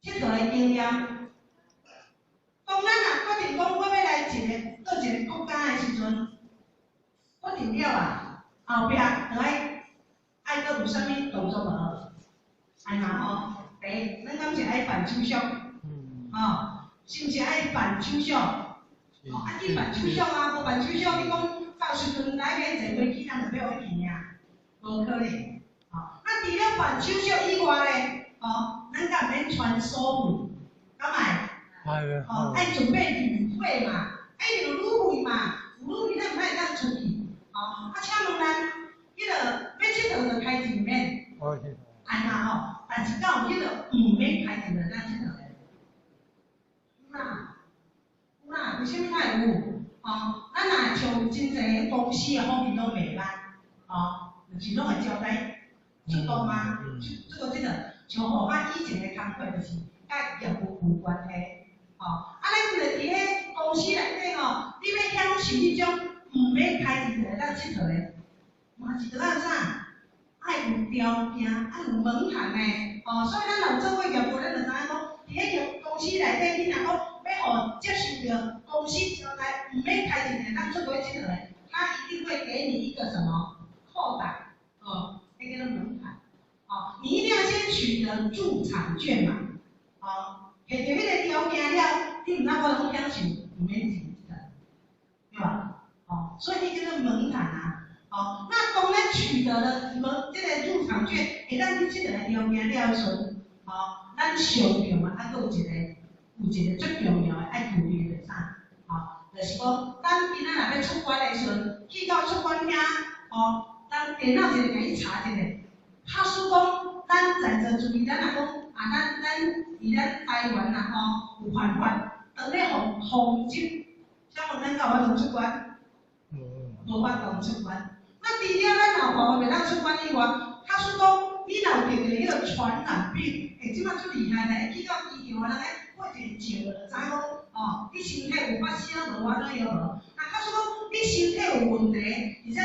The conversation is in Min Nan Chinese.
𨑨迌的經驗。當咱若決定講我欲來一个佗一个國家的時陣，決定了啊，後壁就愛愛閣有啥物動作無？愛嘛吼，第一，咱敢是愛辦手續？吼，是毋是愛辦手續？哦，啊去辦手續啊，無辦手續，你講到時陣來免坐飛機，人就欲予去爾，無可能。吼，啊，除了辦手續以外咧，吼，咱敢免傳所費？敢愛？吼，愛準備旅費嘛，愛有旅費嘛，有旅費咱毋會當出去。吼，啊，請問咱，彼个欲𨑨迌就開錢免？愛嘛吼，但是敢有彼个毋免開錢就當𨑨迌的？有啦，有啦，為啥物較會有？吼，咱若像真濟公司的福利攏袂歹，吼，就是攏會招待出國嗎？出國這個，像予我以前的工課就是佮業務有關係，吼，啊，咱就佇彼公司內底吼，你欲享受彼種毋免開錢就會當𨑨迌的，嘛是著愛啥？愛有條件，愛有門檻的，吼，所以咱若有做過業務，咱就知影講，佇彼個公司內底，你若講欲予接受著公司招待，毋免開錢就會當出國𨑨迌的，他一定會給你一個什麼扣打，哦，彼叫做門檻，哦，你一定要先取得入場券嘛，哦，摕著彼個條件了，你毋通我攏享受毋免錢的，對吧？哦，所以彼叫做門檻啊。哦，那當咱取得了門這個入場券，會當去𨑨迌的條件了的時陣，哦，咱上重要啊，閣有一個有一個最重要的愛注意的是啥？哦，就是講，咱今仔若欲出關的時陣，去到出關遐，哦，咱電腦一個共伊查一下，假使講咱在座諸位，咱若講啊，咱佇咱台灣啊吼有犯法，當咧予通緝，請問咱敢有法度出關？無法度出關。那除了咱若有犯法袂當出關以外，假使講你若有得著彼個傳染病，欸，這擺足厲害咧，去到機場啊，人咧過一個照就知講，哦，你身體有發燒無？我怎樣無？啊，假使講你身體有問題，而且